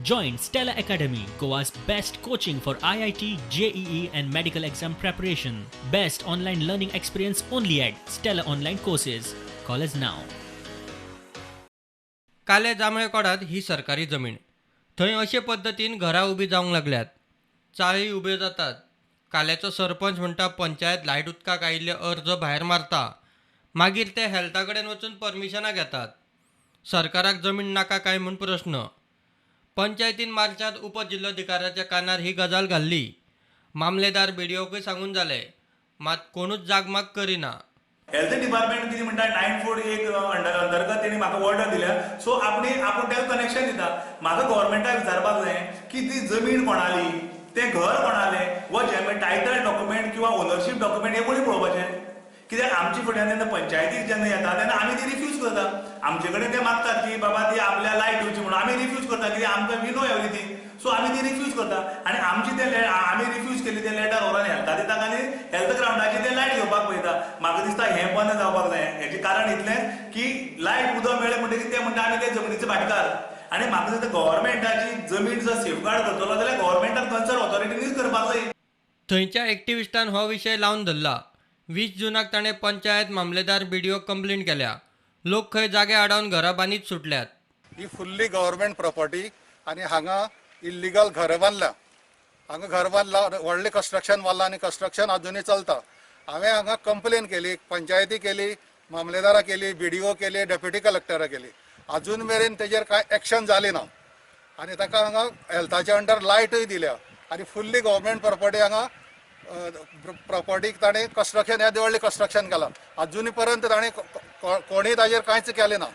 Join Stella Academy, Goa's best coaching for IIT, JEE, and medical exam preparation. Best online learning experience only at Stella Online Courses. Call us now. काले जांभळे ही सरकारी जमीन. थंय अशे पद्दतीन घरां उबीं जावंक लागल्यात, चाळी उब्यो जातात. काल्याचो सरपंच म्हणटा पंचायत लायट उदकाक आयिल्ले अर्ज भायर मारता, मागीर ते हेल्था कडेन वचून परमिशनां घेतात. सरकाराक जमीन नाका काय म्हूण प्रस्न. पंचायतीन मार्चांत उपजिल्लोधिकाऱ्याच्या कानार ही गजाल घाल्ली. मामलेदार बीडीओकूय सांगून जालें, मात कोणूच जागमाग करिना. हेल्थ डिपार्टमेंट कितें म्हणटा, 9 4 एक अंतर्गत तेणी म्हाका ऑर्डर दिल्या, सो आपणे आपूण ताका कनेक्शन दिता. म्हाका गव्हर्मेंटाक विचारपाक जाय की ती जमीन कोणाली, तें घर कोणालें वा जे टायटल डॉक्युमेंट किंवा ओनरशीप डॉक्युमेंट हे कोणी पळोवपाचें. कित्याक आमची फुड्यान जेन्ना पंचायतीक जेन्ना येता तेन्ना आमी ती रिफ्यूज करता. आमचे कडेन ते मागतात की बाबा ती आपल्या लायट दिवची म्हणून. आमी रिफ्यूज करता, कित्याक आमकां we know everything. सो आमी ती रिफ्यूज करता आनी आमची ते आमी रिफ्यूज केली ते लेटर व्हरोन हेल्था दिता आनी हेल्थ ग्रावंडाचेर ते लायट घेवपाक पळयता. म्हाका दिसता हें बंद जावपाक जाय. हेचें कारण इतलें की लायट उदक मेळ्ळें म्हणटकीर ते म्हणटा आमी ते जमनीचे भाटकार. आनी म्हाका दिसता गव्हर्मेंटाची जमीन जर सेफगार्ड करतलो जाल्यार गव्हर्मेंटान कन्सर्न ऑथॉरिटीनीच करपाक जाय. थंयच्या एक्टिविस्टान हो विशय लावन धरला. 20 जुनाक ताणें पंचायत, मामलेदार, बीडीओक कंप्लेन केल्या. लोक खंय जागे आडावन घरां बांदीत सुटल्यात. ही फुल्ली गव्हर्मेंट प्रॉपर्टी आनी हांगा इल्लिगल घरां बांदल्या. हांगा घर बांदला, व्हडलें कन्स्ट्रक्शन बांदलां आनी कन्स्ट्रक्शन अजुनूय चलता. हांवें हांगा कंप्लेन केली, पंचायती केली, मामलेदारा केली, बीडीओ केली, डेप्युटी कलेक्टरा केली. अजून मेरेन तेजेर कांय एक्शन जाली ना आनी ताका हांगा हेल्थाच्या अंडर लायटूय दिल्या आनी फुल्ली गव्हर्मेंट प्रॉपर्टी हांगा प्रॉपर्टीक ताणें कन्स्ट्रक्शन येदें व्हडलें कन्स्ट्रक्शन केलां. अजुनूय पर्यंत ताणें कोणूय ताजेर कांयच केलें ना.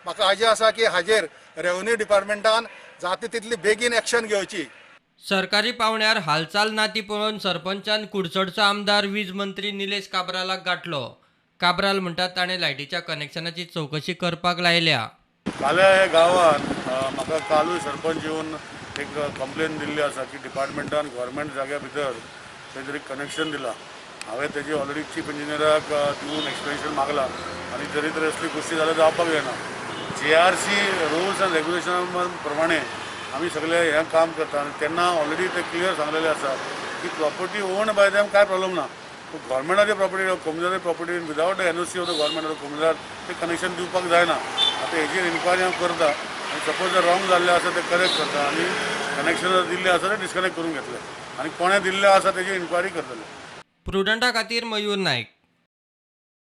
म्हाका हाजें आसा की हाजेर रेवन्यू डिपार्टमेंटान जाता तितली बेगीन एक्शन घेवची. सरकारी पावंड्यार हालचाल ना ती पळोवन सरपंचान कुडचडचो आमदार, वीज मंत्री निलेश काब्रालाक गाठलो. काब्राल म्हणटात ताणें लायटीच्या कनेक्शनाची चवकशी करपाक लायल्या. काल्या ह्या गांवांत म्हाका कालूय सरपंच येवन एक कंप्लेन दिल्ली आसा की डिपार्टमेंटान गव्हर्मेंट जाग्या भितर खंय तरी कनेक्शन दिलां. हांवें तेजी ऑलरेडी चीफ इंजिनियराक दिवन एक्सप्लेनेशन मागलां आनी जरी तर असली गोश्टी जाल्यार जावपाक जायना. जीआरसी रुल्स आनी रेग्युलेशना प्रमाणे आमी सगळे हें काम करता आनी तेन्ना ऑलरेडी ते क्लियर सांगलेलें आसा की प्रॉपर्टी ओन्ड बाय देम कांय प्रॉब्लम ना, पूण गव्हर्मेंटाची property, कोमुनिदादी property without the NOC of the government of comunidade ते कनेक्शन दिवपाक जायना. आतां हेजेर इन्क्वायरी हांव करता आनी सपोज जर रॉंग जाल्लें आसा तें करेक्ट करता आनी कनेक्शन जर दिल्लें आसा तें डिस्कनेक्ट करून घेतलें आनी कोणें दिल्लें आसा तेजी इन्क्वायरी करतले. प्रुडंटा खातीर मयूर नायक.